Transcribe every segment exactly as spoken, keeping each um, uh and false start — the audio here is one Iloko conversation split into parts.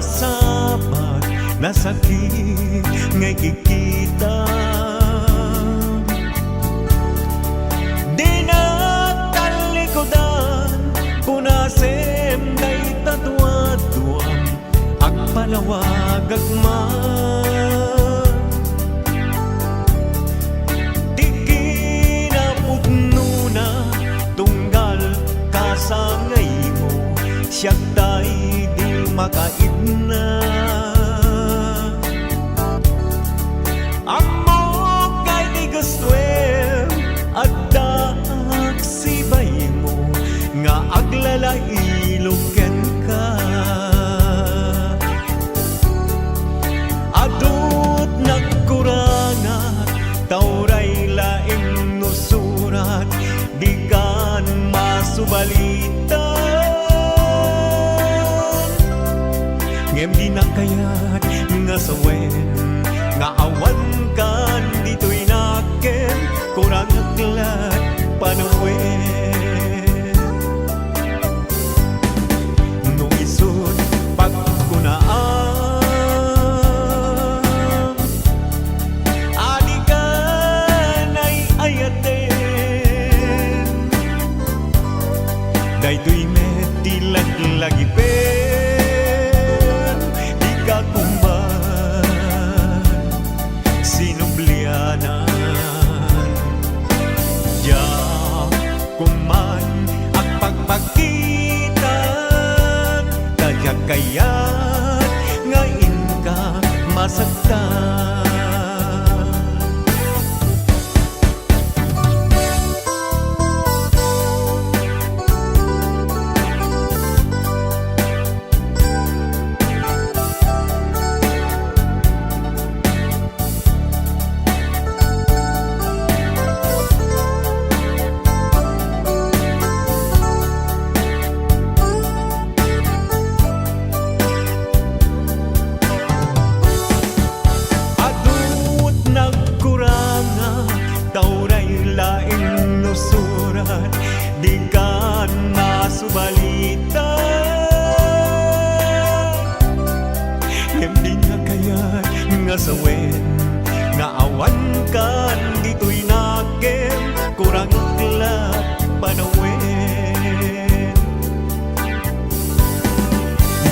Sabali, nasakit nga ikikita. Dinak talikudan, kunasem dayta duaduam, agpalawagak man. Ti kinapudnona, tunggal kasangaymo, siak tay di makaidna. Ammok nga idi gustoem, addaak sibaymo nga aglalailog kenka. Adut nagkurangan, ta uray laeng no surat, dikan masubalitan. Ngem dinak kayat nga sawen nga awankan ditoy nakem, kurangak lat panawen. No isut' pagkunaam, adika nay-ayaten. Daytoy met ti laglagipen, dika koma sinublianan. Diak koma agpakpakitan, ta diak kayat nga inka masaktan. Adut nagkurangan, ta uray laeng no surat, dikan masubalitan. Ngem dinak kayat nga sawen nga awankan ditoy nakem, kurangak lat panawen.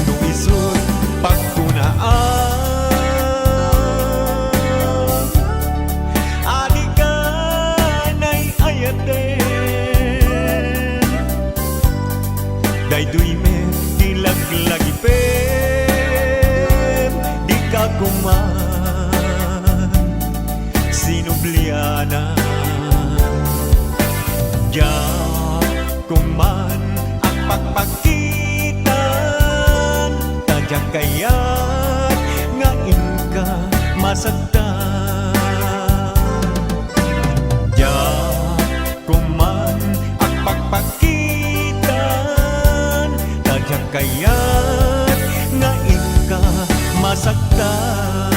No isut' pagkunaam, adika nay-ayaten. Daytoy met ti laglagipen, dika koma sinublianan. Diak koma agpakpakitan, ta diak kayat nga inka masaktan. Diak koma agpakpakitan, ta diak kayat nga inka masaktan.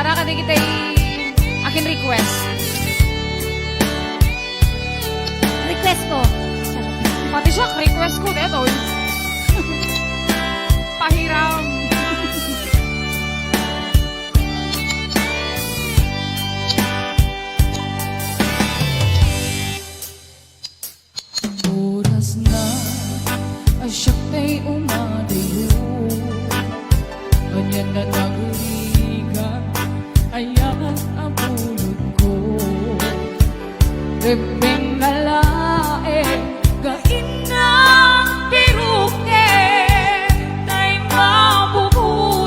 Para kadagiti akin-request. Request ko. Pati siya, request ko, detoy. Pahiram. Oras na, a siak tay umadayo. Ania nga nagrigat, aya a pulotko. Rebbeng nga laeng, gainna piroken, tay mabubuo.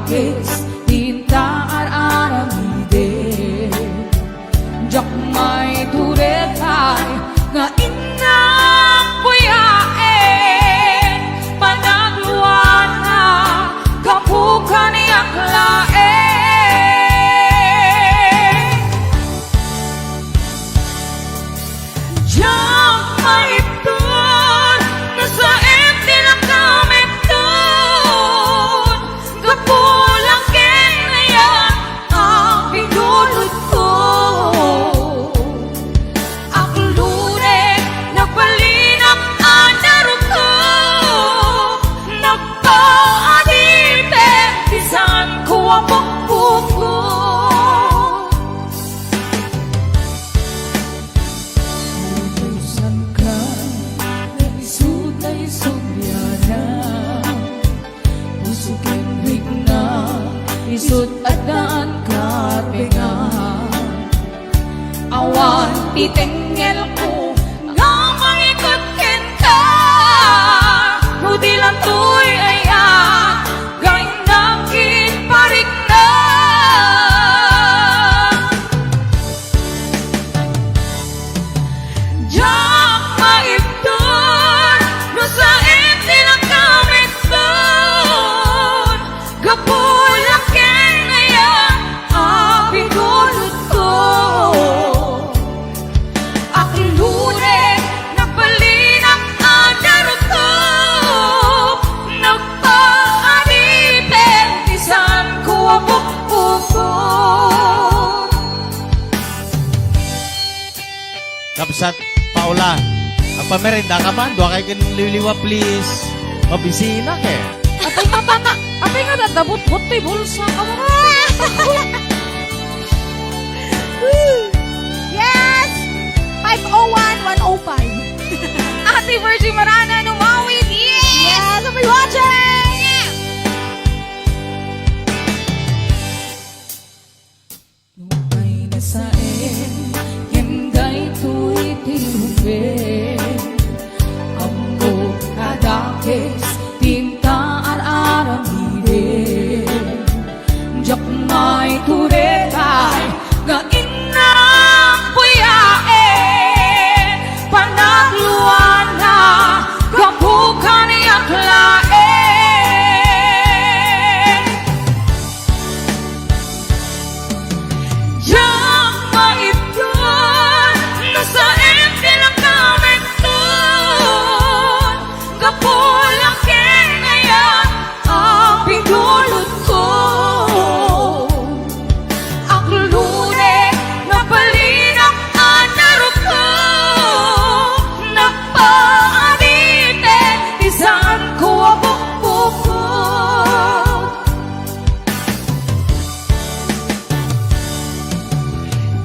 Kes tinta ar-aramiden, diak maiturekay nga innak buyaen, panagluana gapu kaniak laeng. Diak maibtur no saem ti nakamitton, gapu la ken aya a binulotko. Aklurek, nagbalinak a narukto, nagpaadipek ti saanko a pukpukot. Pupusanka nga isu tay subliana, puso ken rikna, isut' addaan kapengan. Awan ti tengngelko nga mangikut kenka, no di la toy ayat nga innak ket parikna. Diak maibtur no saem ti nakamitton, gapu la ken aya a binulotko. Aklurek, nagbalinak a narukto, nagpaadipek ti saanko a pukpukot. Kabsat Paula, agpamerenda ka man, dua kay ken liwliwa, please. Mabisina ke. Apay nga tana, apay nga dadabutbut ti bulsa ka mo. Yes! Five oh one, one oh five. Ate Virgie Marana, numawit. Yes! Yes, I'll be watching! Nupay nasaen, ngem daytoy ti rumbeng. Ammok a dakes, tinta ar-aramiden. Diak maiturekay nga innak buyaen, panagluana gapu kaniak laeng. Diak maibtur no saem ti nakamitton, gapu la ken aya a binulotko. Aklurek, nabalinak a narukto, nagpaadipek ti saanko a pukpukot.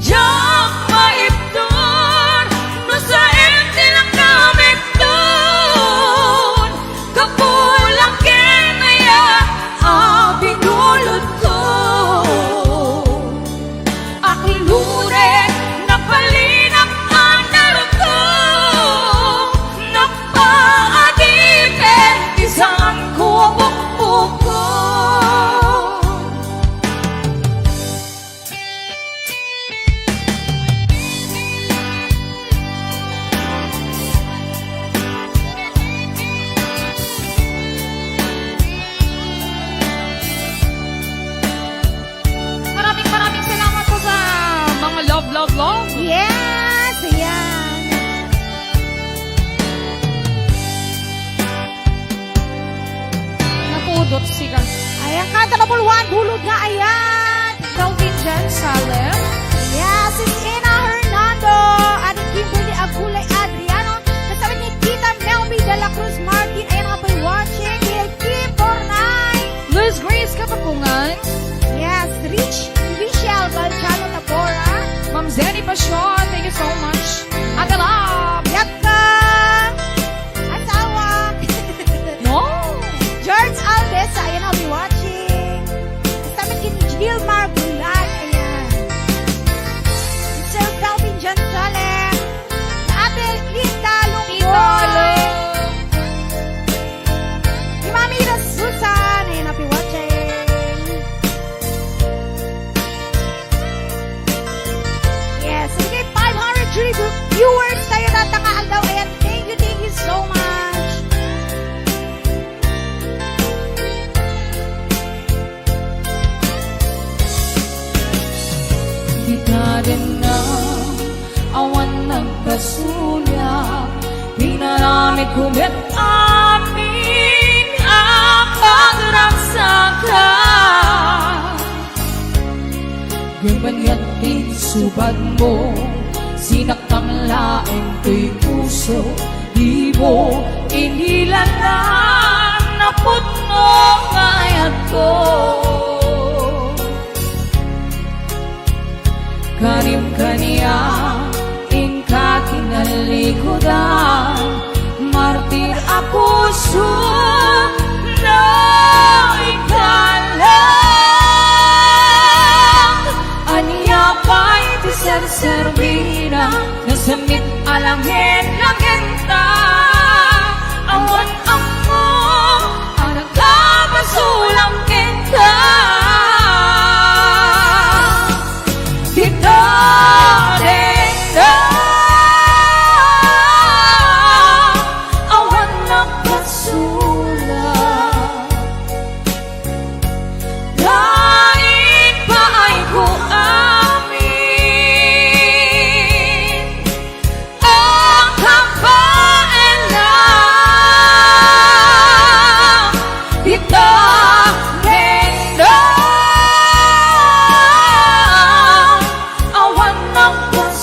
Diak maibtur no saem ti nakamitton, gapu la ken aya a binulotko. Aklurek, nabalinak a narukto, nagpaadipek ti saanko a pukpukot. Maraming, maraming salamat po sa mga love, love, love. Yes, ayan. Napudot siya. Ayan, kanta number one, bulod nga ayan. Kelvin Jan Salem. Yes, Sis Ina Hernando. Adik Kimberly Agulay Adriano. Kasama ni Tita Melby de la Cruz Martin. Ayan nga pa'y watching. Lil Kim Bornay. Luz Grace Kapapungan. Yes, Rich, Richelle Balchano Tabora. Ma'am Zenny Passion, thank you so much. Ate Love. Yatka. Asawa. No. George Alves, ayan, I'll be watching. Kasama ni Gilmar Bulan, ayan. Sir Calvin John Salem. Ate Linda Lungboy. Tito Lung. Ni Mami Ira Susan, ayan, I'll be watching. Awan nagbasolak, pinaramidko met amin a pagragsakan. Ngem anian ti insubadmo, sinaktam laeng toy puso, dimo inilanan a pudno nga ayatko. Karim kaniak, inka kinalikudan, martir a puso, no ikalag. Ania pay ti serserbina, nasammit a langen-langenta, awan ammo a nakapasulak kenka. Dita, dita, awan nagpasulak. Laing paayko amin. Ang kabaelan, dita, dita, awan nagpasulak.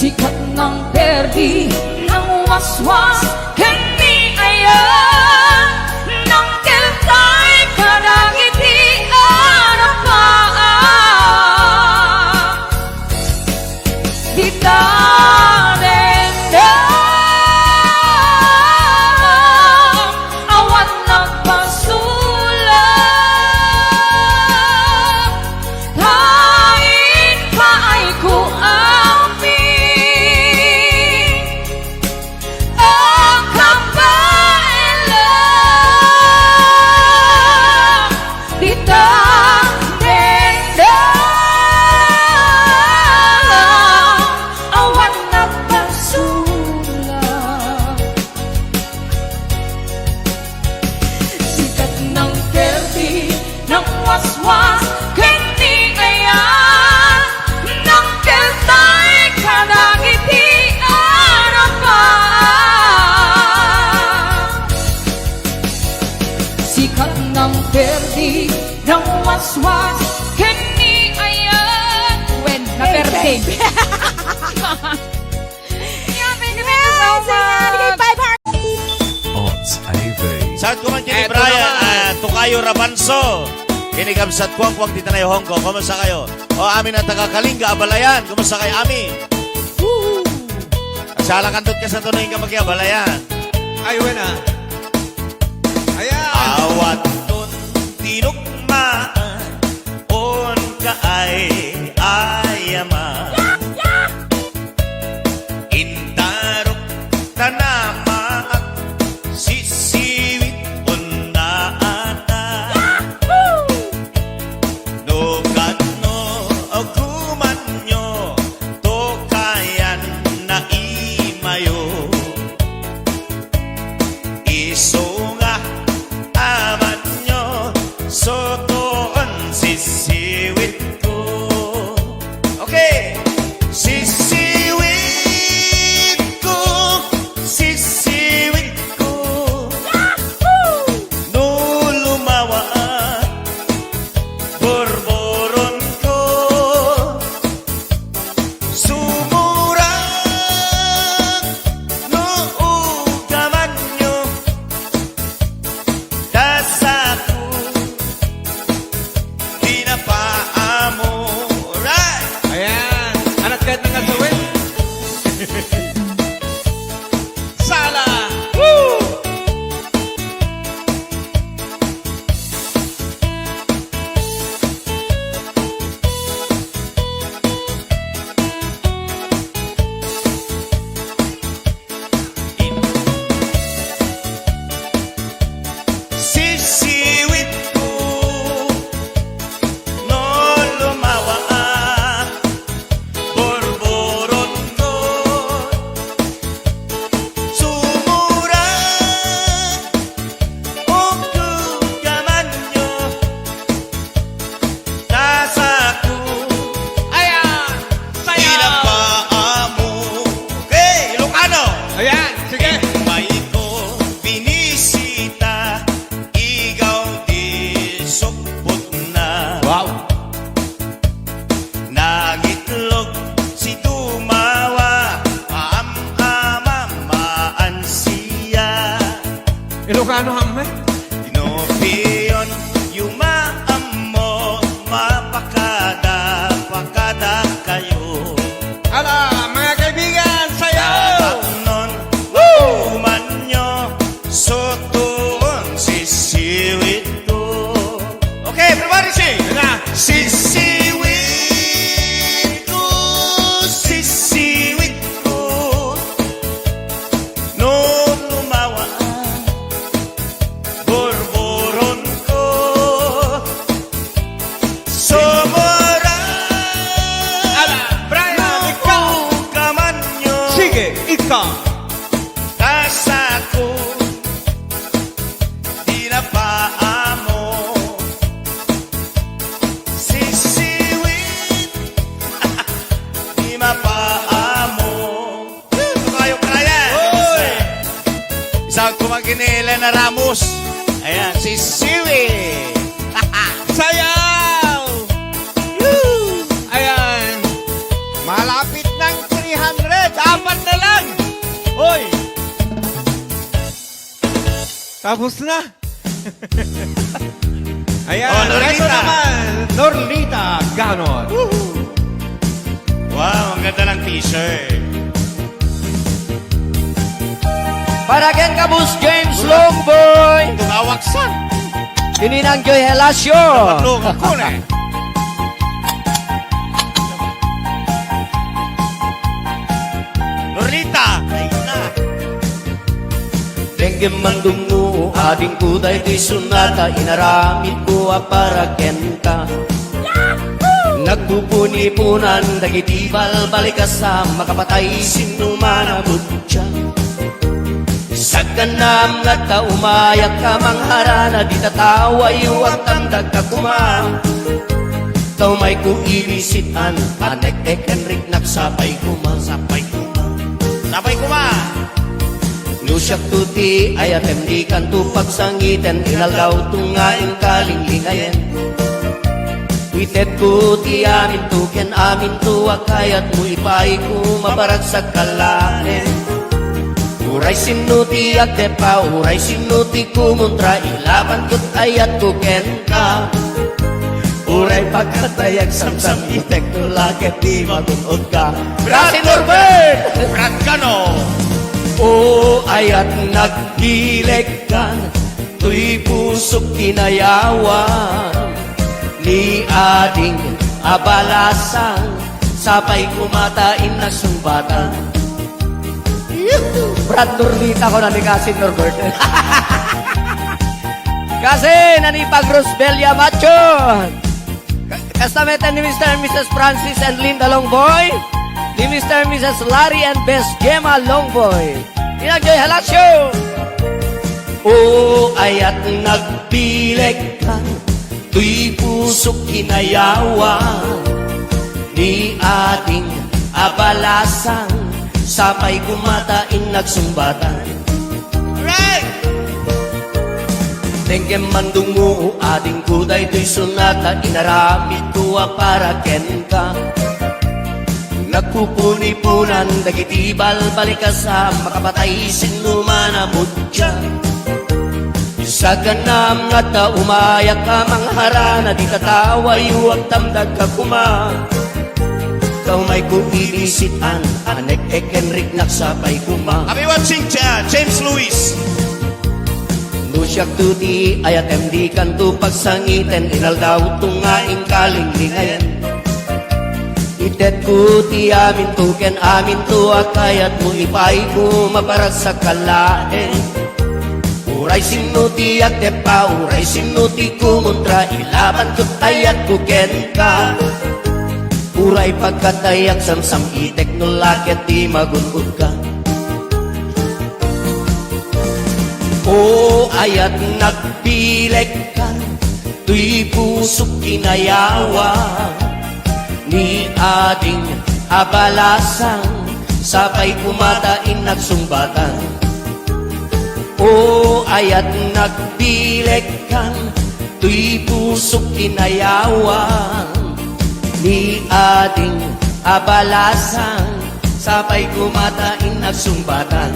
Sikat nang perdi, nang waswas, ken ni ayan, nang keltay kadagiti arapa. Dita, dengdeng, awan nagpasulak. Kain paayko amin, ang kabaelan, dita, dengdeng, awan nagpasulak. Sikat nang perdi, nang waswas, ken ni ayan, nang keltay kadagiti arapa. Sikat nang perdi, nang waswas, ken ni ayan. Wen, naperdi. Thank you, thank you, thank you so much. Odds A V. Shout ko man kini Eto Brian, naman. Ah, Tokayo Rabanso. Kini kabsat ko ang kuwag ti Tanay Hong Kong. Kumusta kayo? O, amin ang taga Kalinga, Abalayan. Kumusta kayo, amin? Woo! At siya lang kandot ka sa tunay ka mag-Abalayan. Ay, wala. Ayan. Awat ton tinukmaan, on ka ay ayama. Indarok ta namak, sisiwit on naata. No kano agumanyo, to kayan na imayo. Isu nga amanyo, sotoon sisiwit ko. Ilocano, Ham, eh? Inopion, yumaammo, mapakada, pakada kayo. Ala, mga kaibigan, sayaw! Tataknon, umanyo, sutuon, sisiwit ko. Okay, everybody sing! Yan na. Sisiwit ko, sisiwit ko. No lumawa, burburon ko. Sumura. Ala, Brian, ikaw. Kamanyo. Sige, ikaw. Kasako. Di na paamo. Sisiwit. Di mapaamo. Kayo, Brian. Oy! Isang kumagini, Elena Ramos. Ayan, si Siwi. Sayaw! Woo! Ayan. Malapit ng three hundred. Apat na lang. Hoy! Tapos na. Ayan, oh, Norlita. Ito naman, Norlita Ganon. Woohoo! Wow, ang ganda ng t-shirt. Para ken ka, Boss James Longboy. Tumawag sa. Tininang Joy Helacio. Patungan ko na eh. Norlita, ay na. Denggem man dungngo, adingko, daytoy sonata, inaramidko a para kenka. Nagpupuniponan dagiti balbalikas a makapatay sinno man a butya. Saganaam ngata umayak a mangharana, dita tawayo agtamdagka koma. Ta umayko ibisitan, a nek-ek ken riknak sapay koma. Sapay koma. Sapay koma. No siakto ti ayatem, dikanto pagsangiten, inaldaw to nga inkalinglingayen. Itedko ti aminto ken aminto a kayatmo, ipaayko maparagsak ka laeng. Uray sinno ti agteppa, uray sinno ti kumontra, ilabanko ti ayatko kenka. Uray pagkatay agsamsam, itekto la ket di magun-odka. Brad Norbert! Brad Cano! O ayat, nagbilegkan, toy pusok kinayawan, ni ading a balasang, sapay koma ta innak sungbatan. Brad Norlita ko na ni Kasin Norbert. Kasi nanipag Rosbelia Macho. Ka-, kasta met ni Mister and Missus Francis and Linda Longboy, ni Mister and Missus Larry and Bes Gemma Longboy. Inang Joy Halacio. O ayat, nagbilegkan, toy pusok kinayawan, ni ading a balasang, sapay koma ta innak sungbatan. Alright! Denggem man dungngo, adingko, daytoy sonata, inaramidko a para kenka. Nagpupuniponan dagiti balbalikas a makapatay sinno man a butya. Saganaam ngata umayak a mangharana, dita tawayo agtamdagka koma. Ta umayko ibisitan, a nek-ek ken riknak sapay koma. Happy watching, Ja-, James Luis. No siakto ti ayatem, dikanto pagsangiten, inaldaw to nga inkalinglingayen. Itedko ti aminto ken aminto a kayatmo, ipaayko maparagsak ka laeng. Uray sinno ti agteppa, uray sinno ti kumontra, ilabanko ti ayatko kenka. Uray pagkatay agsamsam, itekno la ket di magun-odka. O ayat, nagbilegkan, toy pusok kinayawan, ni ading a balasang, sapay koma ta innak sungbatan. O ayat, nagbilegkan, toy pusok kinayawan, ni ading a balasang, sapay koma ta innak sungbatan.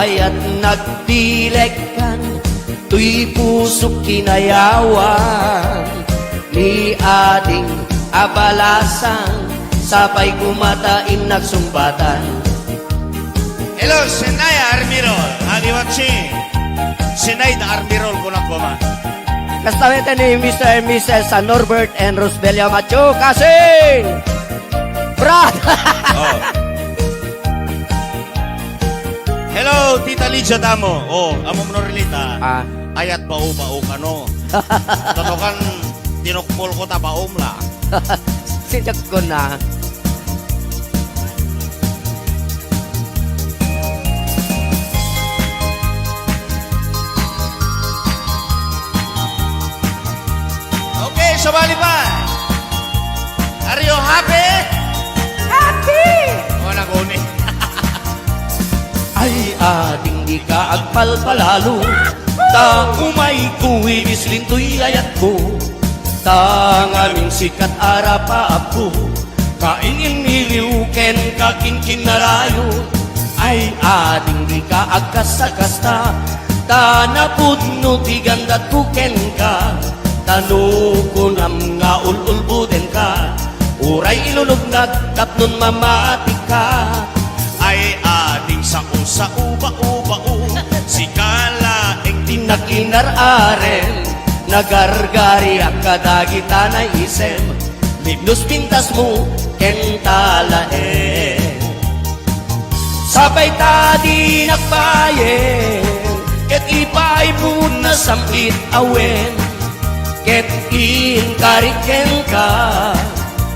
Ayat nagdilekkan, tuy pusok kinayawan, ni ading a balasang, sapay kumata innak sungbatan. Hello, Senay Armirol. Are you watching? Senay da Armirol, kunak koma. Kastamete ni Mister and Missus San Norbert and Rosbelia Macho Kasing! Brad! Oh. Hello, Tita Lydia Damo. Oh, amo mo no relita. Ah. Ayat bao-bao kano. Totokan tinukpol ko ta baom la. Sidak ko na. Okay, sabali pa. Are you happy? Happy! Oh, naguni. Ay, ading dika agpalpalalo. Ta umay ko, idislin toy ayatko. Ta ngamin sikat a rapaapko. Kain-iniliw kenka kinkinnarayo. Ay, ading dika agkasta-kasta. Ta napudno ti gandatko kenka. Ta no kunam nga ul-ulbodenka, uray ilunognak tapnon mamatika. Ay, ading sao-sao, bao-bao, sika laeng ti nakinar-arem. Nagargariak kadagita naisem, libnos pintasmo ken talaem. Sapay ta dinak bayen, ket ipaibun nasam-it a wen. Ket inkarik kenka,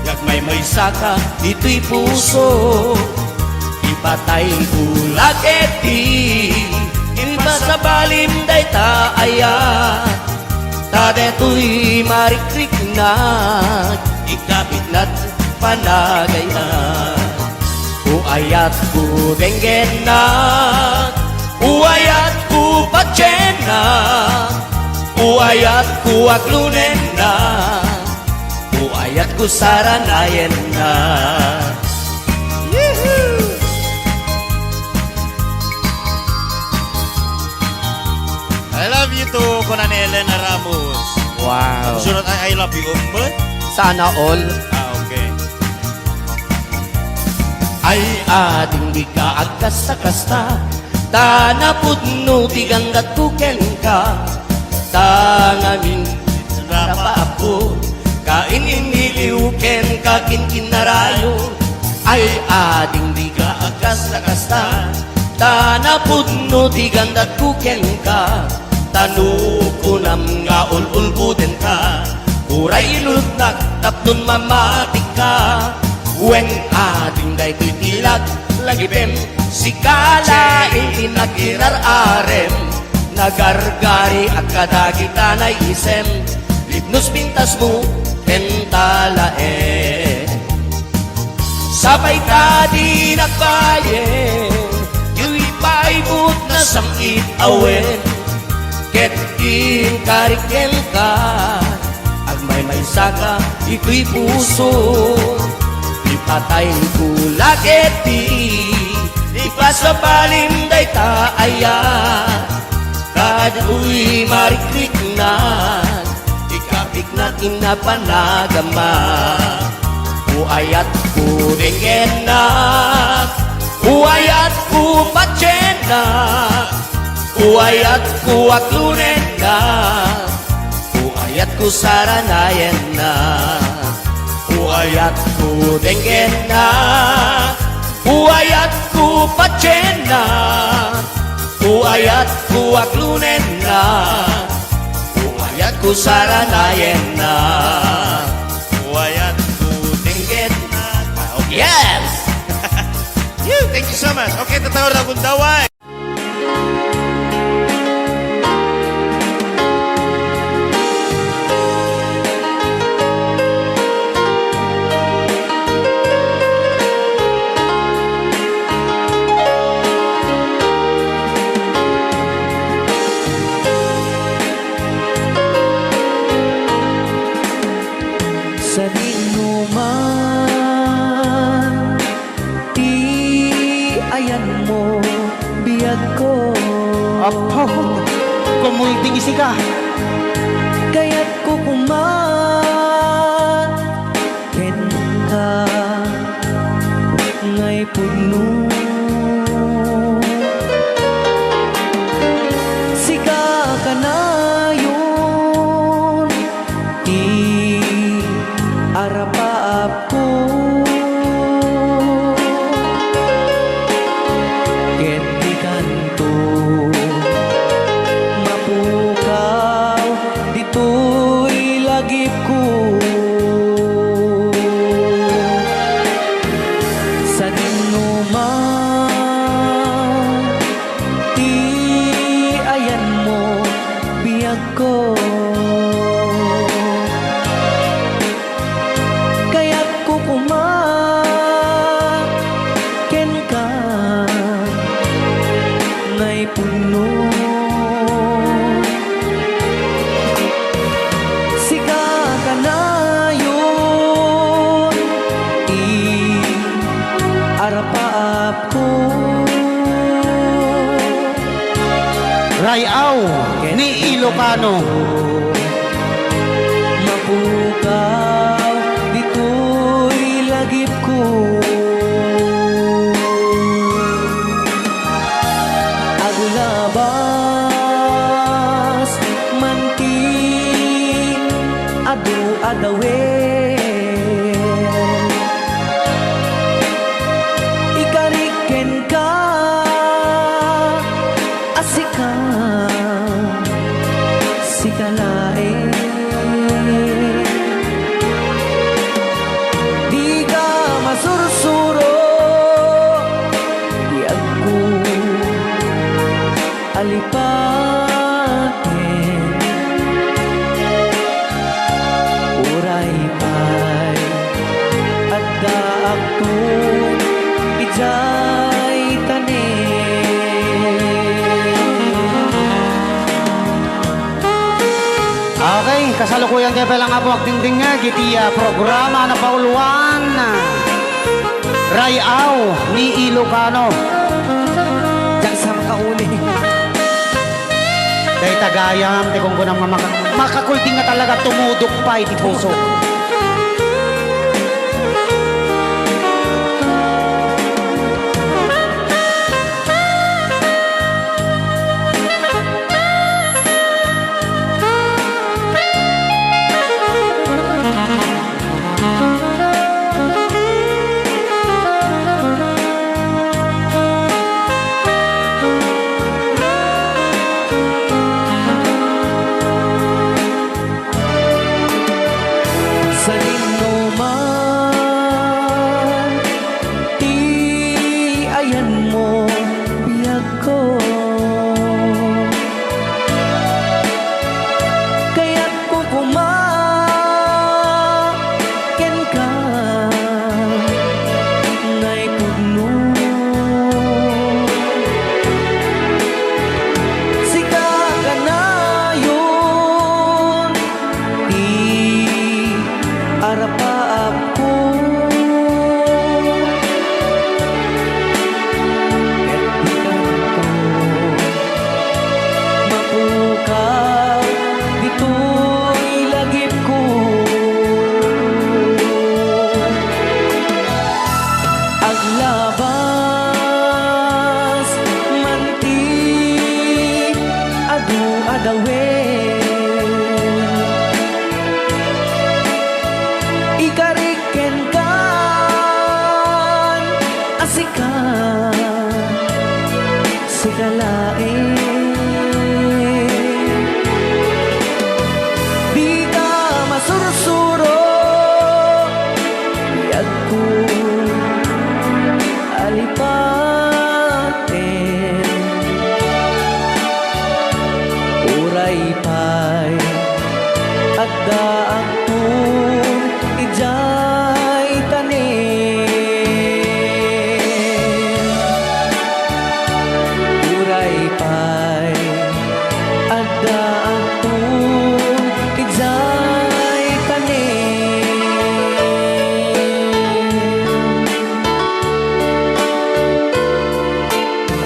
agmaymaysaka ditoy puso. Ipatayko la ketdi, ipasabalim dayta ayat. Ta daytoy marikriknak, ikapitnak panagayat. O ayatko denggennak, o ayatko patiennak, o ayatko aglunennak, o ayatko saranayennak. Yee-hoo! I love you too, kuna ni Elena Ramos. Wow. Sunod ay I love you, umbet. Sana all. Ah, okay. Ay, ading dika agkasta-kasta, ta napudno ti gandatko kenka. Ta ngamin, rapaapko, kain-iniliw kenka kinkinnarayo. Ay, ading dika agkasta-kasta, ta napudno ti gandatko kenka. Ta no kunam nga ul-ulbodenka, uray ilunognak tapnon mamatika. Wen, ading daytoy ti laglagipem, sika laeng ti nakinar-arem. Nagargariak kadagita naisem, libnos pintasmo ken talaem. Sapay ta dinak bayen, ipaibut nasam-it a wen. Ket inkarik kenka, agmaymaysaka itoy puso. Ipatayko la ketdi, ipasabalim dayta ayat. Kaduy marikriknak, ikapiknak inna panagama. O ayatko denggennak, o ayatko patiennak, o ayatko aglunennak, o ayatko saranayennak, o ayatko denggennak, o ayatko patiennak, o ayatko aglunennak, o ayatko saranayennak, o ayatko denggennak. Ah, okay. Yes! Phew, thank you so much. Okay, tatawag na akong daway. Sadino man ti ayanmo, Biagko. Apo, kumulding isika. Kayatko koma kenka, ngay pudno. Sika kanayon ti arapaapko. Ket dikanto mapukaw ditoy lagipko. Sadinoman ti ayanmo, biagko. Kayatko koma kenka, ngay pudno. Sika kanayon ti arapaapko. Ray-aw ni Ilocano. Mapukaw ditoy lagipko. Aglabas man ti adu a dawen. Ikarik kenka a sika, sika laeng. Dika masursuro, biagko, alipaten. Uray pay addaakto idiay tanem. Okay, kasalukuyan tayo pay lang, Apo, agdingdingngeg iti, ah, programa a napauluan, Ray-aw ni Ilocano. Diak sa makauli. Dayta gayam ti kunkunam nga maka-, makakulding nga talaga tumudok pay ti puso. Sadinoman ti ayanmo, biagko. Kayatko koma kenka, ngay pudno. Sika kanayon ti arapaapko. Ket dikanto mapukaw ditoy lagipko. Aglabas man ti adu a dawen. Ikarik kenkan a sika, sika laeng. Dika masursuro, biagko, alipaten. Uray pay addaakton idiay tanem. Uray pay addaakton idiay tanem.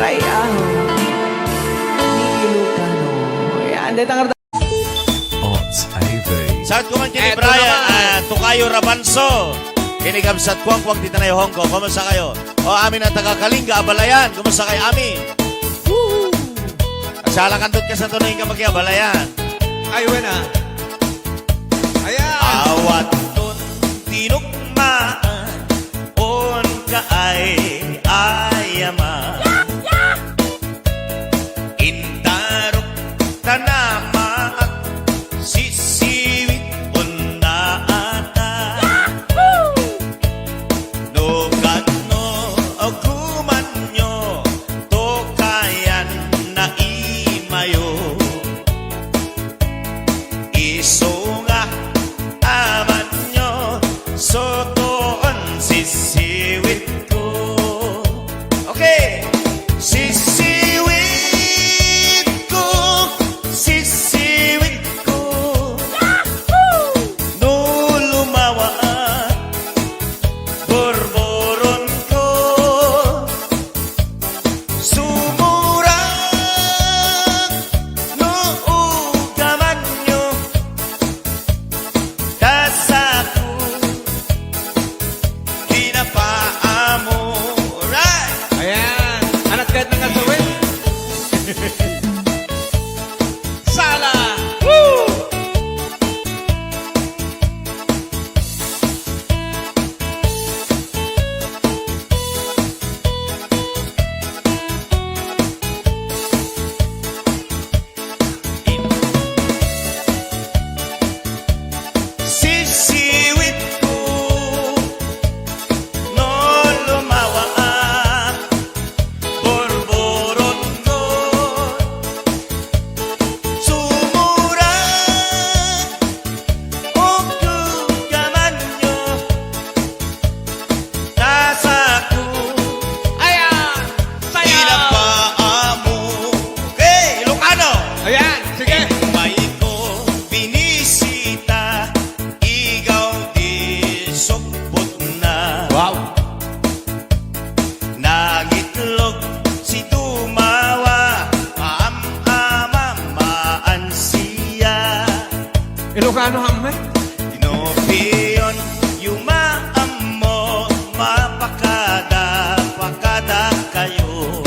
Tayaw ni Ilocano. Ayan, dahil tangar Odds A V. Shout ko man kini Eto Brian, naman. Ah, Tokayo Rabanso. Kini kabsat ko ang kuwag dito na yung Hong Kong. Kumusta kayo? O, amin ang taga Kalinga, Abalayan. Kumusta kayo, amin? Woo! Kasala kandot ka sa tunoy ka mag-Abalayan. Ay, wala. Ayan. Awat ton tinukmaan, on ka ay ayaman. Intarok tanamaak, sisiwit on naata. No katno agumanyo, tokayan na imayo. Isu nga amanyo, sotoon sisiwit ko. Okay. Sisiwit ko, sisiwit ko. No lumawa, borboron ko. Sumurang no ugamanyo, ta sako, di na paamo. Right! Ayan. Anat kahit nga sawit. Sala! Woo! Sisiwit ko, no lumawa, borboron ko. Sumurang, ugtugamanyo, ta sako. Ayan! Sayaw! Inapaamo. Okay, Ilocano. Ayan, sige. Immay ko binisita, igaw di sukbot na. Wow. Nangitlog si Dumawa, maam-amam, maansiya. Ilocano, Ham, eh? Tinopion, yumaammo, mapakada, pakada kayo.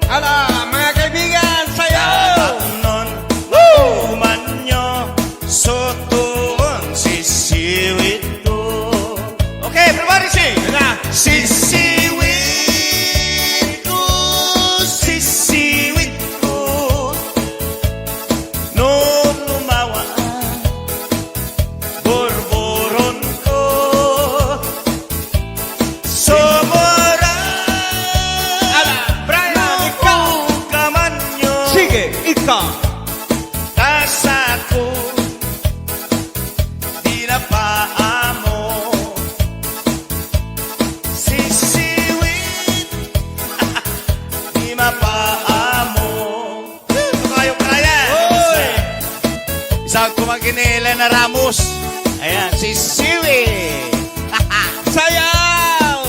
Ala, mga kaibigan, sayaw! Tataknon, umanyo, sotoon, sisiwit ko. Okay, everybody sing! Yan na. Sisiwit ko, sisiwit ko. No lumawa, borboron ko. Sumurang, ala, Brian, ikaw. Ugamanyo. Sige, ikaw. Ta sako, di na paamo. Sisiwit, di mapaamo. Ito kayo, Brian. Oy! Isang kumagini, Elena Ramos. Ayan, sisiwit. Sayaw!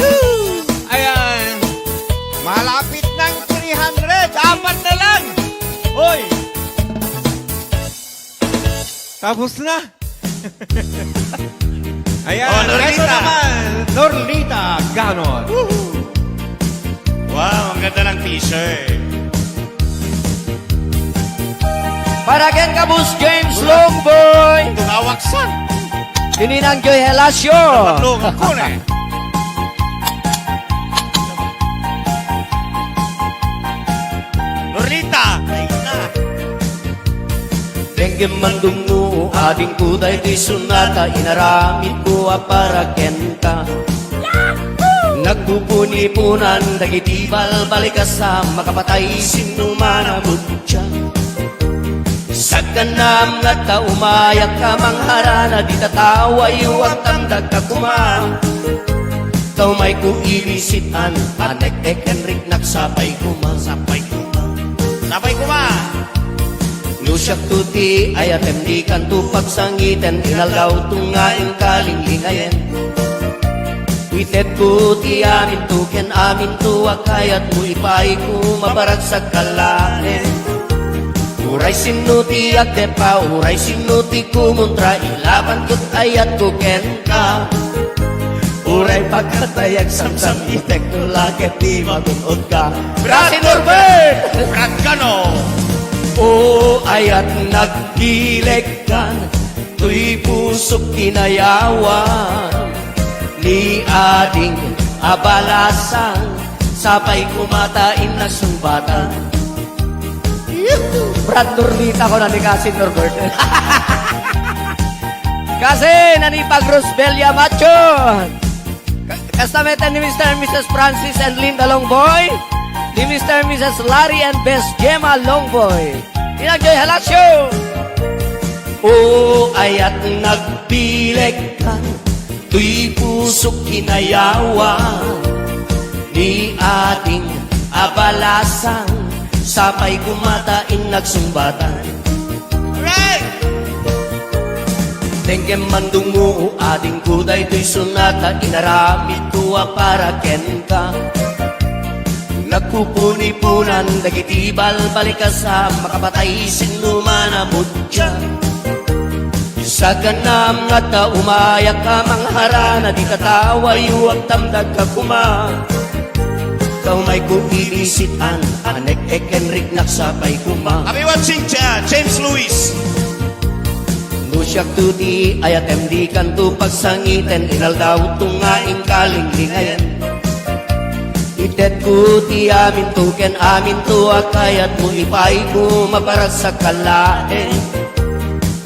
Woo! Ayan. Malapit ng three hundred. Apat na lang. Hoy! Tapos na. Ayan, oh, Norlita. Ito naman, Norlita Ganon. Woohoo! Wow, ang ganda ng t-shirt. Para ken ka, Boss James Longboy. Tumawag sa. Ininang Joy Helacio. Patlong ko na eh. Norlita. Ay, na. Denggem mandungno, adingko daytoy sonata, inaramidko a para kenka. Nagpupuniponan dagiti balbalikas a makapatay, sinno man a mutya. Sagkanam nga ta umayak ka mangharana, di tatawayo, agtamdagka koma. Ta umayko ibisitan, a tek-tek ken riknak, sapay koma, sapay koma. Sapay koma. No siakto ti ayatem, dikanto pagsangiten, inalgawto nga inkalinglingayen. Ti Itedko ti aminto ken aminto a kayatmo, ipaayko maparagsak ka laeng. Uray sinno ti agtepka, uray sinno ti kumontra, ilabanko ti ayatko kenka. Uray pagkatay agsamsam-itek no la ket di magun-odka. Brad Norbert! Brad Cano! O ayat nagbilegkan, toy pusok kinayawan, ni ading a balasang, sapay koma ta innak sungbatan. Brad Nurnita ko na ni Kasin Norbert. Kasi nanipag Rosbelia Macho. Ka-, kasta met ni Mister and Missus Francis and Linda Longboy, ni Mister and Missus Larry and Bes Gemma Longboy. Inang Joy Halasio. O ayat nagbilegkan, toy pusok kinayawan, ni ading a balasang, sapay koma ta innak sungbatan. Right! Denggen man dungngo, o adingko, daytoy sonata, inaramidko a para kenka. Nagpupunipunan dagiti balbalikasa, makapatay sinno man a mutya. Saganam nga ta umayak a mangharana, di tatawayo agtamdagka koma. Ta umayko ibisitan, anek-ek ken riknak sapay koma. Happy watching, Cha-, James Luis. No siakto ti ayatem, dikanto pagsangiten, inaldawto nga inkalinglingayen. Itedko ti aminto ken aminto a kayatmo, ipaayko maparagsak ka laeng.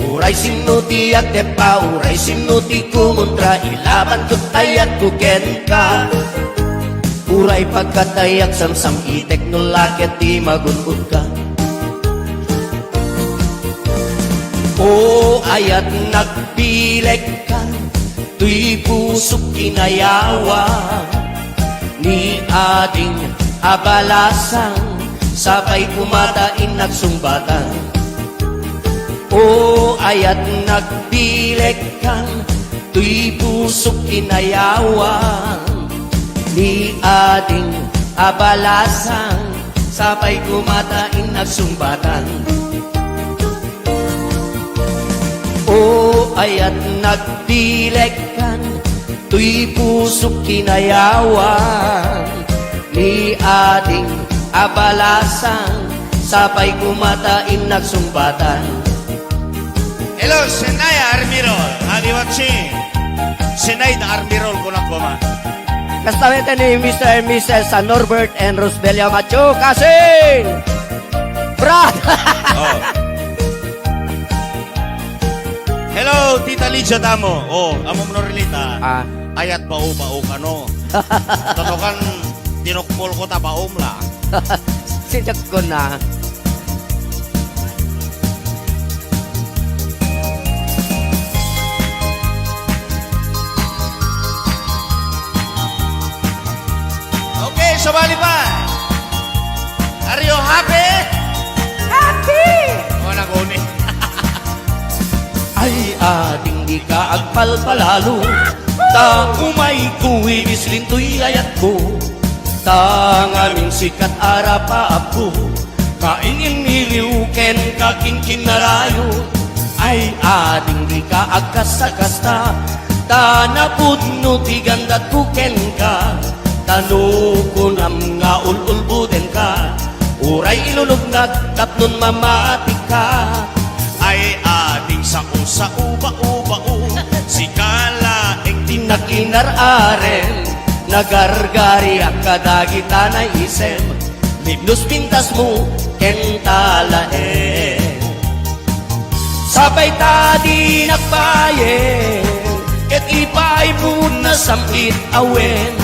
Uray sinno ti agtepka, uray sinno ti kumontra, ilabanko ti ayatko kenka. Uray pagkatay agsamsam-itek no la ket di magun-odka. O ayat nagbilegkan, toy pusok kinayawan, ni ading a balasang, sapay koma ta innak sungbatan. O ayat nagbilegkan, toy pusok kinayawan, ni ading a balasang, sapay koma ta innak sungbatan. O ayat nagbilegkan, toy pusok kinayawan, ni ading a balasang, sapay koma ta innak sungbatan. Hello, Senaya Armirol. Happy watching. Senay da Armirol, kunak koma. Kasta met ni Mister and Missus Norbert and Rosbelia Macho. Kasing! Brad! Oh. Hello, Tita Lydia Damo. Oh, amom no relita. Ah. Ayat bao-bao kano. Tano kan tinukpol ko ta baom la. Sidak ko na. Okay, sabali pa. Are you happy? Happy! Oh, naguni. Ay, ading dika agpalpalalo, ta umayko ibislin toy ayatko, ta ngamin sikat a rapaapko, kain-iniliw ken kakinkinarayo. Ay, ading dika agkasta-kasta, ta napudno ti gandatko kenka. Ta no kunam nga ul-ulbodenka, uray ilulubnak tapnon mamatika. Ay, ading sao-sao, bao-bao, sika laeng ti nakinar-arem. Nagargariak kadagita naisem, libnos pintasmo ken talaem. Sapay ta dinak bayen, ket ipaaymo nasam-it a wen,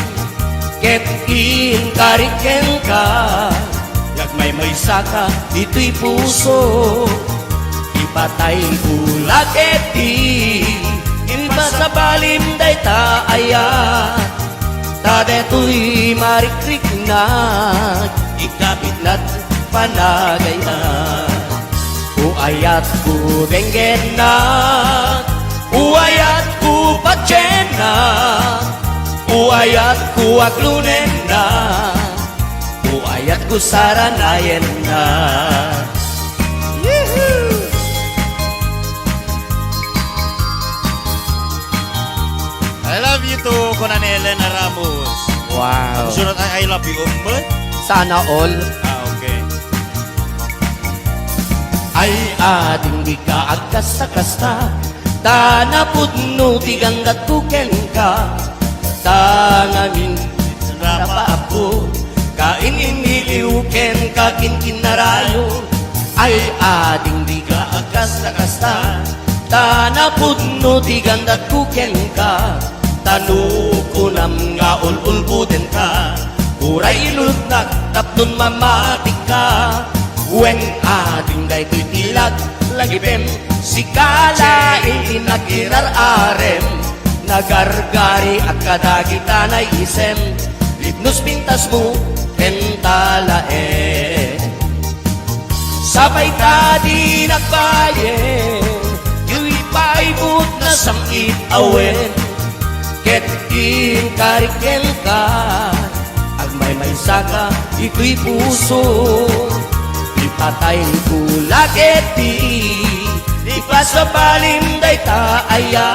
ket inkarik kenka, agmaymaysaka ditoy puso. Ipatayko la ketdi, ipasabalim dayta ayat. Ta detoy marikriknak, ikabitnak panagayat. O ayatko, denggennak. O ayatko, patiennak. Uayatko aglunenna, uayatko saranayenna. Yee-hoo! I love you too, kuna ni Elena Ramos. Wow. Ang sunod ay I love you, um, ba? Sana all. Ah, okay. Ay, ading dika agkasta-kasta, ta napudno ti gandatko kenka. Ta ngamin, napaapko, kain-iniliw kenka kinkinarayo. Ay, ading dika agkasta-kasta, ta napudno ti gandatko kenka. Ta no kunam nga ul-ulbodenka, uray ilunotnak tapno mamatikka. Wen, ading daytoy ti laglagipem, sika laeng ti nakirar-arem. Nagargariak kadagita naiisem, lipnos pintasmo ken talaem. Sapay ta di nagbayem, ditoy paibut nasam-it a wen, ket inkarik kenka, agmaymaysaka ditoy puso. Ipatayko la ketdi, ipasabalim dayta aya,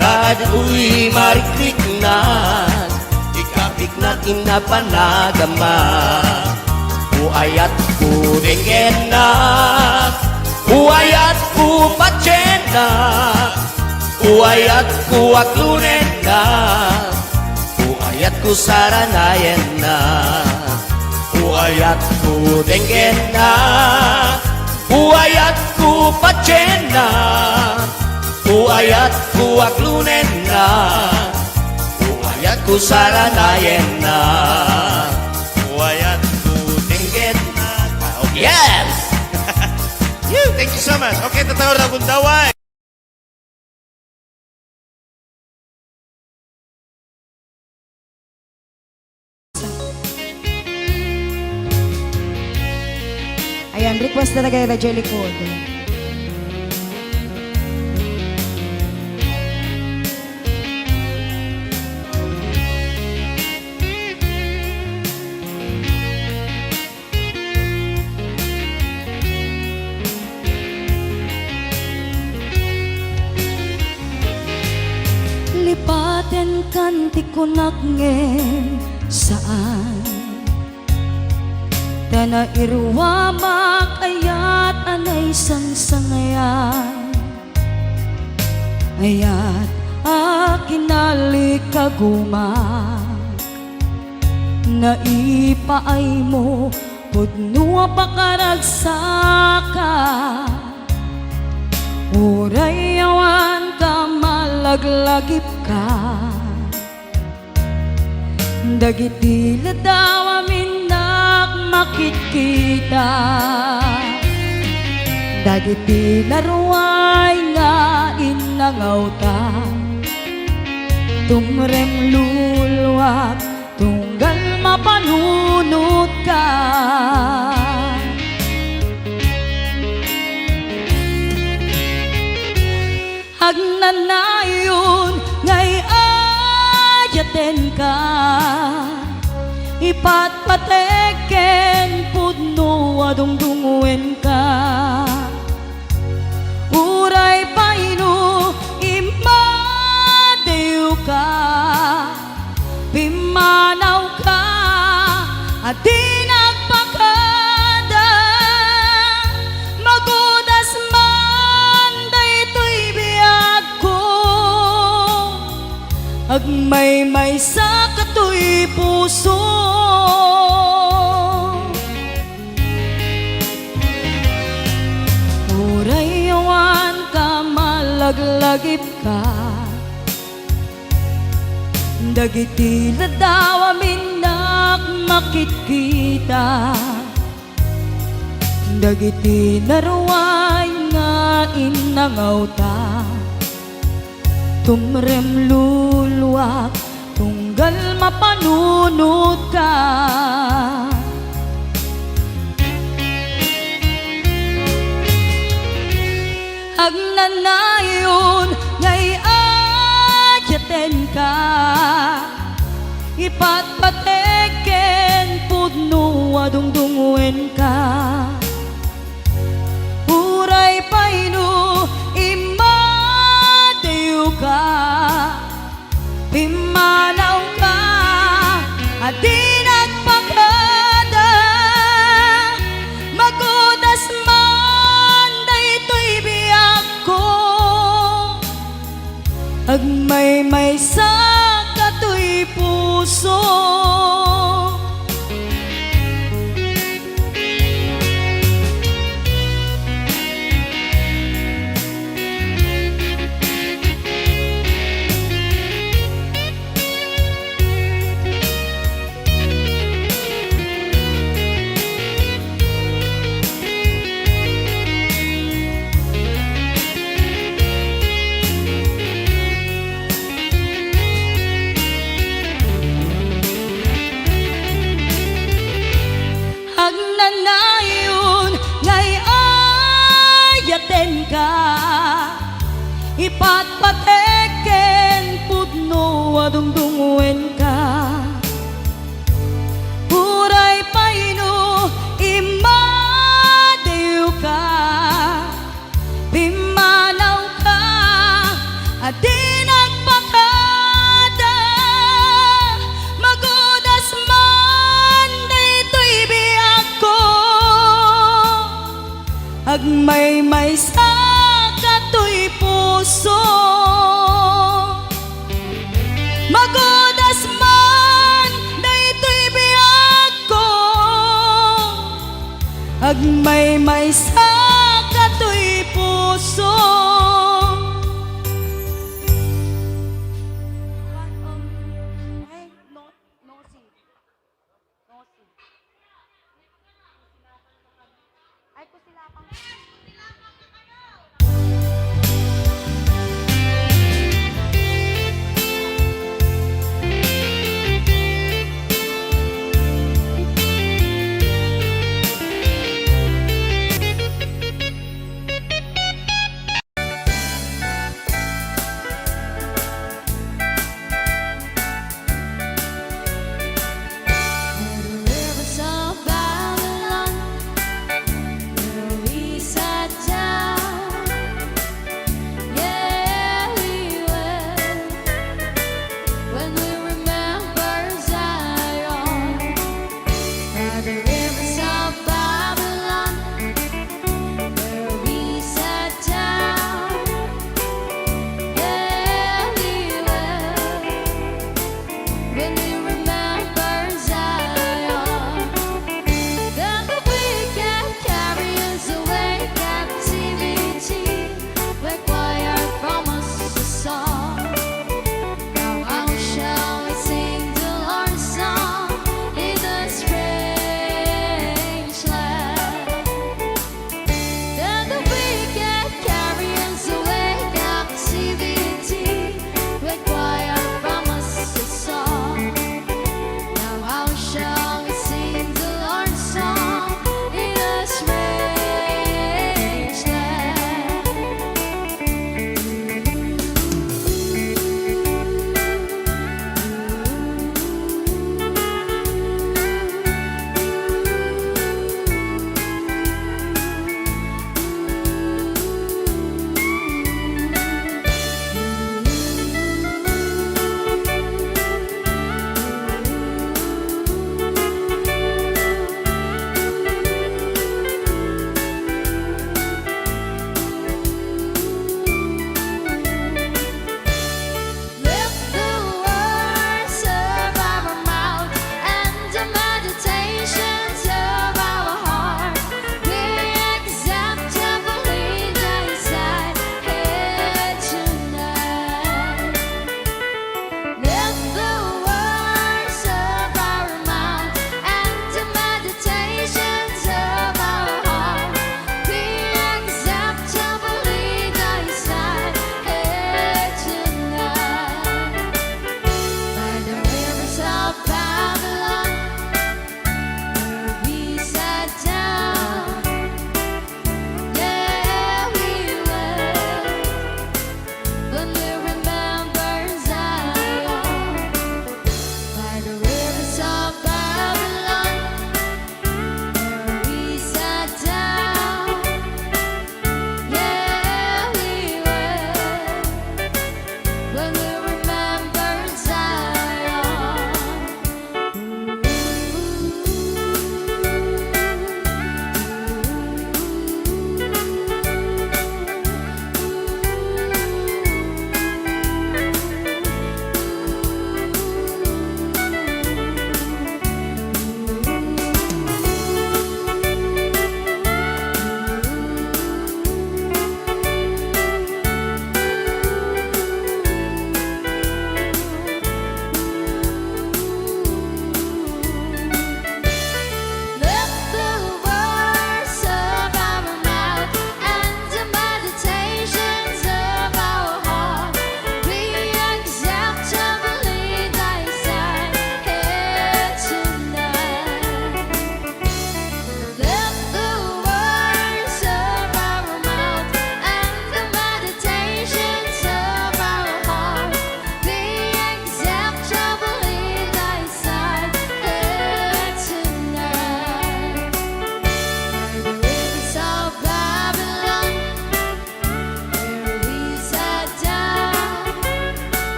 kadagitoy marikriknak, ikapiknak inna panagama. Uayatko denggennak, uayatko patiennak, uayatko aglunennak, uayatko saranayennak, uayatko denggennak, uayatko patiennak, uayatko aglunennak, uayatko saranayennak, uayatko denggennak. Ah, okay. Yes! Yee! Thank you so much. Okay, tataw na gundaway. Ayan, request na tayo na Jelly Code. Lipatenkan ti kunak ngem saan. Ta nairuamak ayat a naisangsangayan. Ayat a kinalikagumak. Naipaaymo pudno a pakaragsaka. Uray awan ka malaglagipka. Dagiti ladaw a minnak makitkita. Dagiti naruay nga innangawta. Tumrem luluak tunggal mapanunotka. Agnanayon nga iyayatenka, ipatpateg ken pudno a dungdungngoenka. Uray pay no immadiwka, pimmanawka a di nagpakada, magudas man daytoy biagko, agmaymaysa katoy puso. Uray awan ka malaglagipka, dagiti ladaw a minnak makitkita, dagiti naruay nga innangawta. Tumrem luluak tunggal mapanunotka. Agnanayon nga iyayatenka. Ipatpatek ken pudno a dungdungngoenka. Uray pay no immadayoka, pimmanawka a di nagpakada, magudas man daytoy biagko. Agmaymaysa katoy puso. Agnanayon nga ay-ayatenka, ipatpatek ken pudno a dungdungngoenka. Uray pay no immadayoka, pimmanawka a di nagpakada, magudas man daytoy biagko. Agmaymaysa katoy puso. Magudas man daytoy biagko. Agmaymaysa katoy puso. By the rivers of Babylon, where we sat down. Yeah, we were, when we remember Zion. By the rivers of Babylon, where we sat down. Yeah, we were, when we remember Zion. Then the wicked carry us away, captivity required from us a song. Now how shall we sing the Lord's song in this great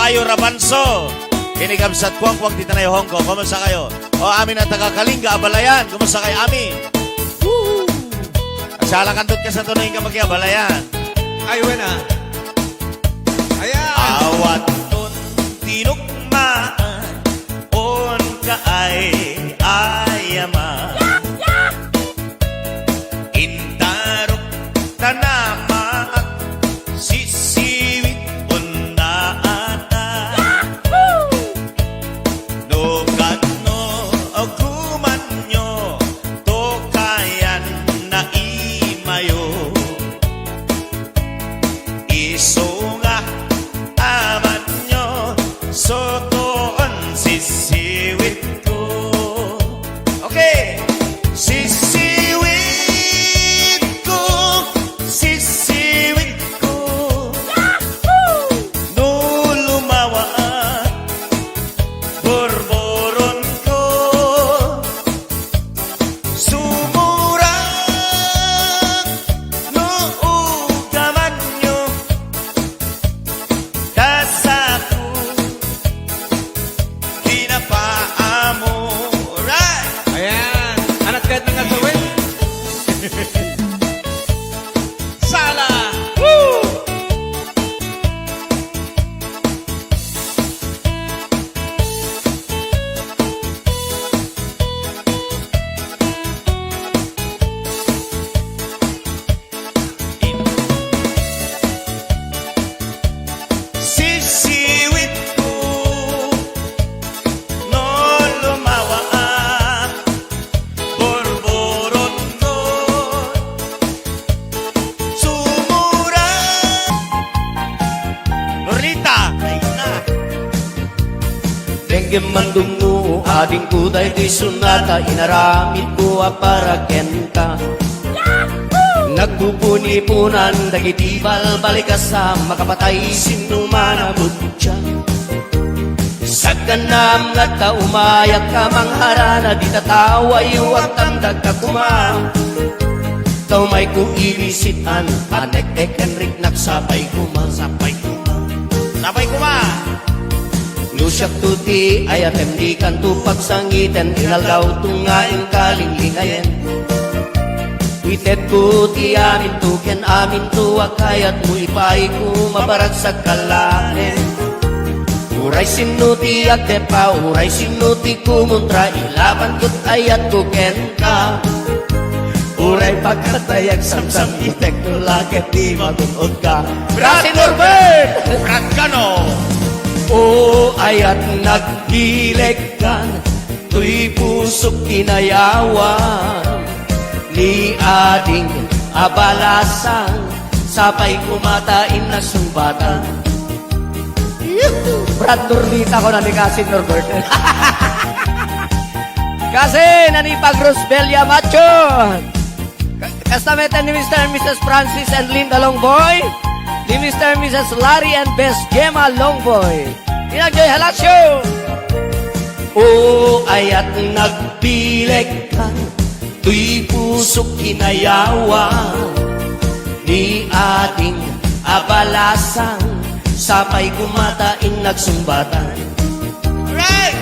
Ayo Rabanso, kini kabsat Kuangkuang ti Tanay Hong Kong. Kumusta kayo? O amin a taga Kalinga, Abalayan. Kumusta kayo, amin? Woo! Agsala kantut ka sa tunay ka pag-Abalayan. Ay, wala. Ayan. Awan ton tinukmaan, on ka ay ayaman. Intarok tanamaak, sisiwit undaata. No kano agumanyo, tokayan na imayo. Isu nga amanyo, sotoon sisiwit ko. Okay. Sisiwit ko, sisiwit ko. No lumawa, borboron ko. Sumurang no ugamanyo. Dasako, kinapaamoray. Ayan. Anak kahit nga gawin. Sala. Woo! Sisiwit ko, no lumawa, borboron ko, sumura. Lolita, kayo na. Denggem man dungngo, adingko, daytoy sonata, inaramidko a para kenka. Nagpupunipunan dagiti balbalikas a makapatay sinno man a butya. Sagganam nga adda umayak a mangharana, di tatawayo agtamdagka koma. Ta umayko ibisitan, anek-ek ken riknak sapay koma, sapay koma. Sapay koma. No siakto ti ayatem, dikanto pagsangiten, inaldawto nga inkalinglingayen. Itedko ti aminto ken aminto a kayatmo, ipaayko maparagsak ka laeng. Uray sinno ti agteppa, uray sinno ti kumontra, ilabanko ti ayatko kenka. Uray pagkatay agsamsam-itek no la ket di magun-odka. Brad Norbert! Brad Cano! O ayat nagbilegkan, toy pusok kinayawan, ni ading a balasang, sapay koma ta innak sungbatan. Brad Nordita ko na ni Kasin Norbert. Kasi nanipag Rosbelia Macho. Ka-, kasta met ni Mister and Missus Francis and Linda Longboy, ni Mister and Missus Larry and Bes Gemma Longboy. Inagjoy Halasyo. O ayat nagbilegkan, toy pusok kinayawan, ni ading a balasang, sapay koma ta innak sungbatan. Alright!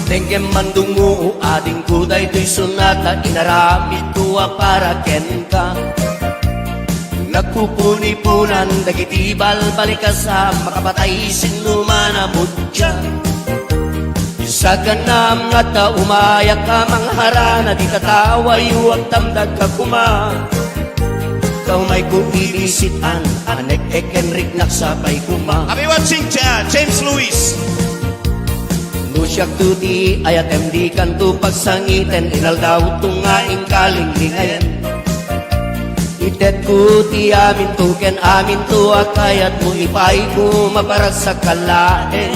Denggem man dungngo, adingko, daytoy sonata, inaramidko a para kenka. Nagpupunipunan dagiti balbalikas a makapatay sinno man a butya. Sagganam nga adda umayak a mangharana, di tatawayo agtamdagka koma. Ta umayko ibisitan, anek-ek ken riknak sapay koma. Happy watching, Ja-, James Luis. No siakto ti ayatem, dikanto pagsangiten, inaldawto nga inkalinglingayen. Itedko ti aminto ken aminto a kayatmo, ipaayko maparagsak ka laeng.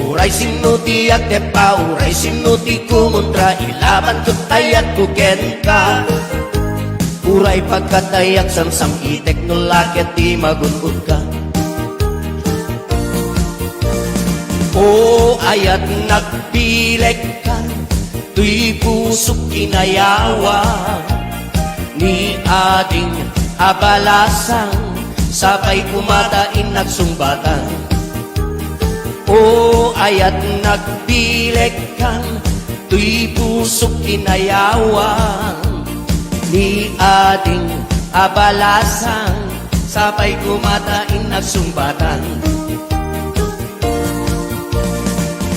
Uray sinno ti agteppa, uray sinno ti kumontra, ilabanko ti ayatko kenka. Uray pagkatay agsamsam-itek no la ket di magun-odka. O ayat nagbilegkan, toy pusok kinayawan, ni ading a balasang, Sapay koma ta innak sungbatan. O ayat nagbilekkan, toy pusok kinayawan. Ni ading a balasang, sapay koma ta innak sungbatan.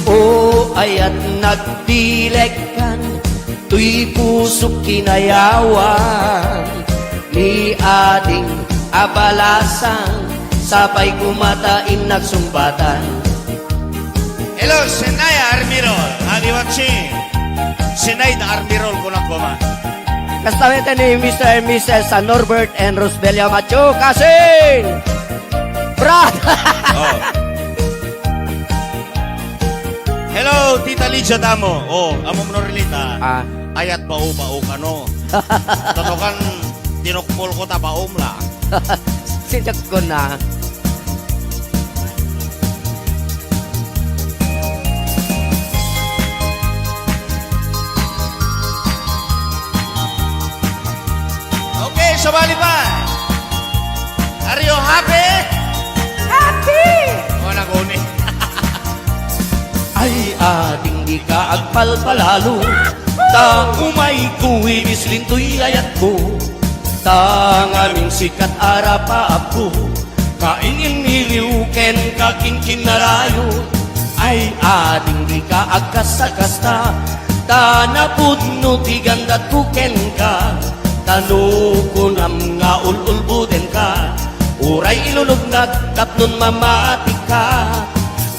O ayat nagbilekkan, toy pusok kinayawan. Ni ading a balasang, sapay koma ta innak sungbatan. Hello, Senay Armirol. Agi watching. Senay da Armirol, kunak koma. Kasta met ni Mister and Missus San Norbert and Rosbelia Macho Kasing. Bra! Oh. Hello, Tita Lydia Damo. Oh, amo mo, Norlita. Ah. Ayat bao-bao kano. Tatokan, tinukpol ko ta baom la. Sidak ko na. Okay, sabali pa. Are you happy? Happy! Oh, naguni. Ay, ading dika agpalpalalo. Ta umay ko, ibislintoy ayatko. Ta ngamin sikat a rapaapko. Kain-iniliw ken kakinkinarayo. Ay, ading dika agkasta-kasta. Ta napudno ti gandatko kenka. Ta no kunam nga ul-ulbodenka, uray ilulognak tapnon mamatika.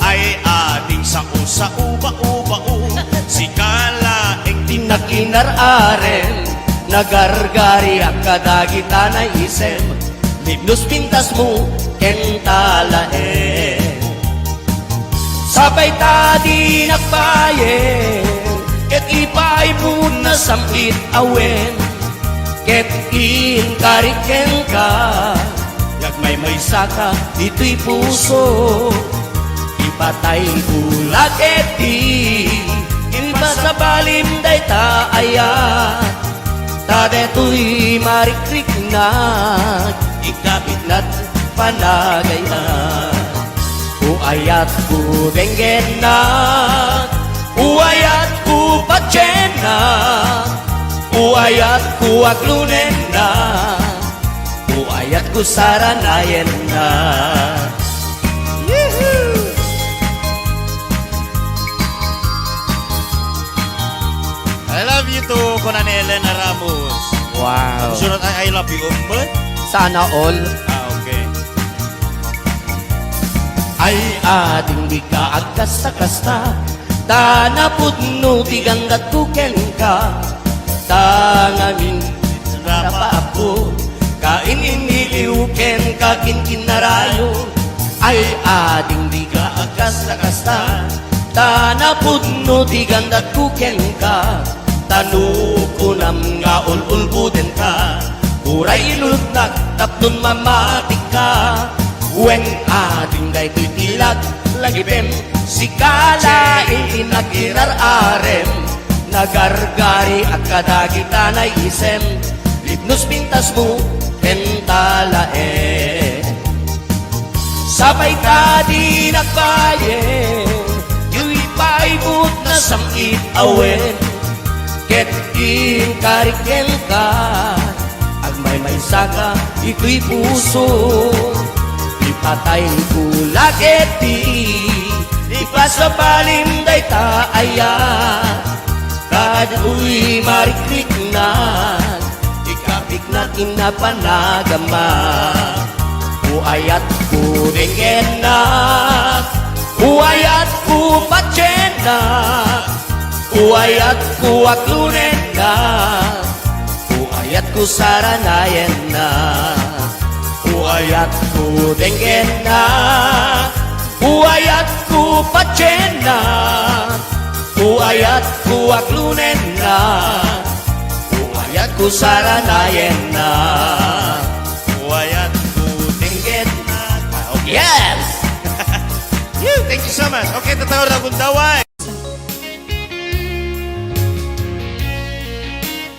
Ay, ading sao-sao, bao-bao, sika laeng ti nakinar-arem. Nagargariak kadagita naisem, libnos pintasmo ken talaem. Sapay ta di nagbayem, ket ipaay mo nasam-it a wen, ket inkarik kenka, nga agmaymaysaka ditoy puso. Ipatay ko la ketdi, ipasabalim dayta ayat. Ta daytoy marikriknak, ikapitnak panagayna. O ayatko denggennak, o ayatko patiennak, o ayatko aglonennak, o ayatko saranayennak. Yehoo! I love you too, kuna ni Elena Ramos. Wow. Ang surat ay I love you, um, ba? Sana all. Ah, okay. Ay, ading dika agkasta-kasta, ta napudno ti gandatko kenka. Ta ngamin, rapaapko, kain-iniliw ken kakinkinarayo. Ay, ading dika agkasta-kasta, ta napudno ti gandatko kenka. Ta no kunam nga ul-ulbodenka, uray ilulognak tapnon mamatika. Wen, ading daytoy ti laglagipem, sika laeng ti nakirar-arem. Nagargariak kadagita naisem, libnos pintasmo ken talaem. Sapay ta di nagbayem, diyo ipaibut nasam-it a wen, ket inkarik kenka, agmaymaysaka ditoy puso. Ipatay ko la ketdi, ipasabalim dayta ayat. Kaduy marikriknak, ikapiknak inna panagama. O ayatko denggennak, o ayatko patiennak, o ayatko aglonennak, o ayatko saranayennak, o ayatko denggennak, o ayatko patiennak, o ayatko aglonennak, o ayatko saranayennak, o ayatko denggennak. Ah, okay. Yes! Phew, thank you so much. Okay, tatawag na gundaway.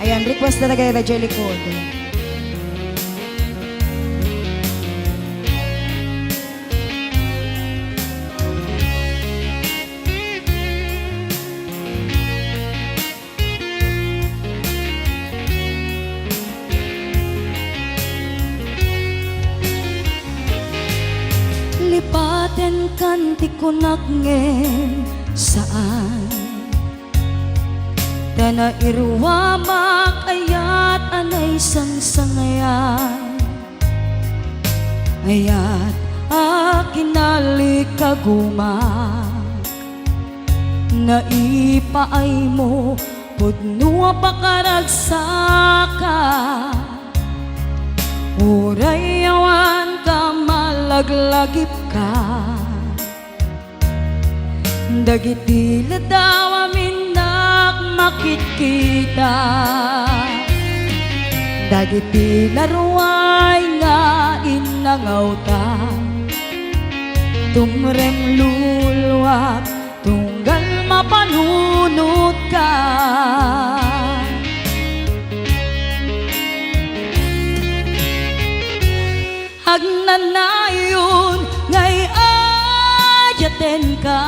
Ayan, request na tayo na Jelly Code. Kan ti kunak ngem saan. Ta nairuamak ayat a naisangsangayan. Ayat a kinalikagumak. Naipaaymo pudno a pakaragsaka. Uray awan ka malaglagipka. Dagiti ladaw a minnak makitkita. Dagiti laruay nga innangawta. Tumrem luluak tunggal mapanunotka. Agnanayon nga iyayatenka,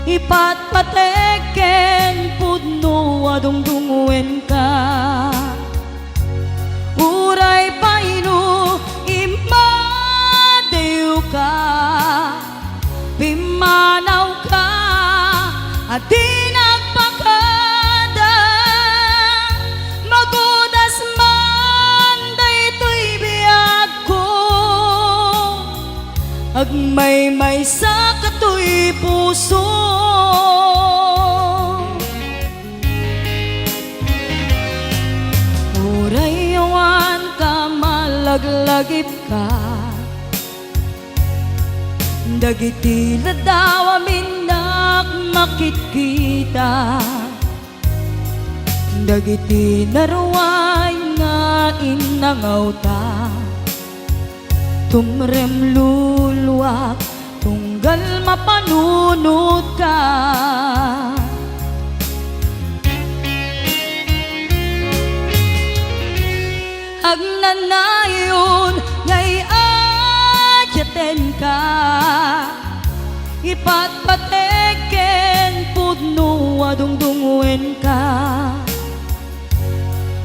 ipatpatek ken pudno a dungdungngoenka. Uray pay no immadiwka, pimmanawka a di nagpakada. Magudas man daytoy biagko, agmaymaysa katoy puso. Uray awan ka malaglagipka. Dagiti ladaw a minnak makitkita. Dagiti naruay nga innangawta. Tumrem luluak tunggal mapanunotka. Agnanayon nga iyayatenka, ipatpatek ken pudno a dungdungngoenka.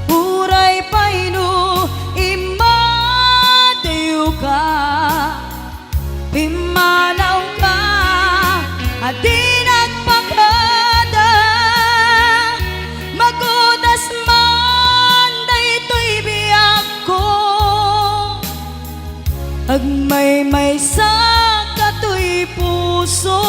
Uray pay no immadiwka, pimmanawka a di nagpakada. Magudas man daytoy biagko, agmaymaysa katoy puso.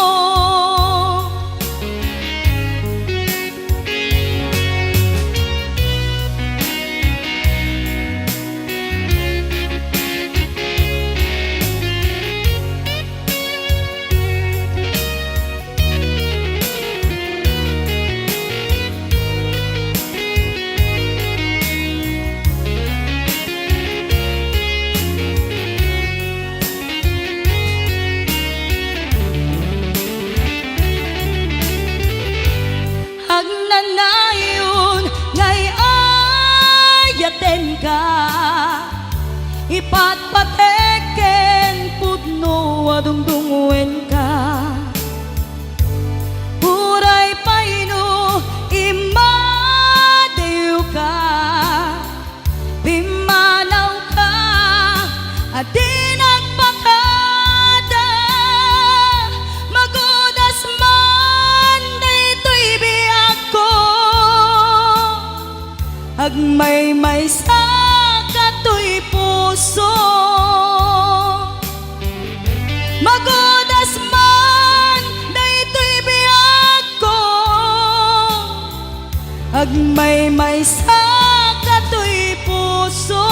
Agnanayon nga iyayatenka, ipatpatek ken pudno a dungdungngoenka. Uray pay no immadiwka, pimmanawka a di nagpakada. Magudas man daytoy biagko, agmaymaysa katoy puso. Magudas man daytoy biagko, agmaymaysa katoy puso.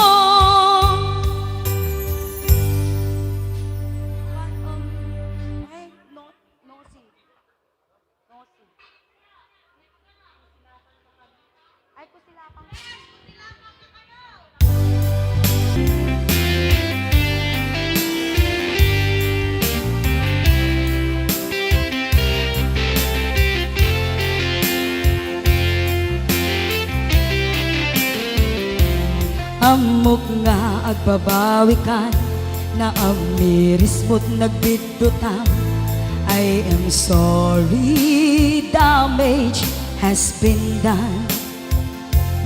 Ammok nga agbabawikan, naamirismo't nagbiddutam. I am sorry, damage has been done.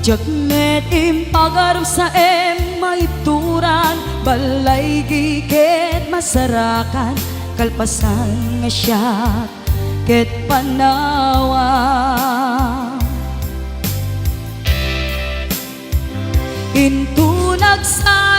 Diak met impagarup saem maituran, balaygi ket masarakan. kalpasan nga siak ket panawa. Inton nagsa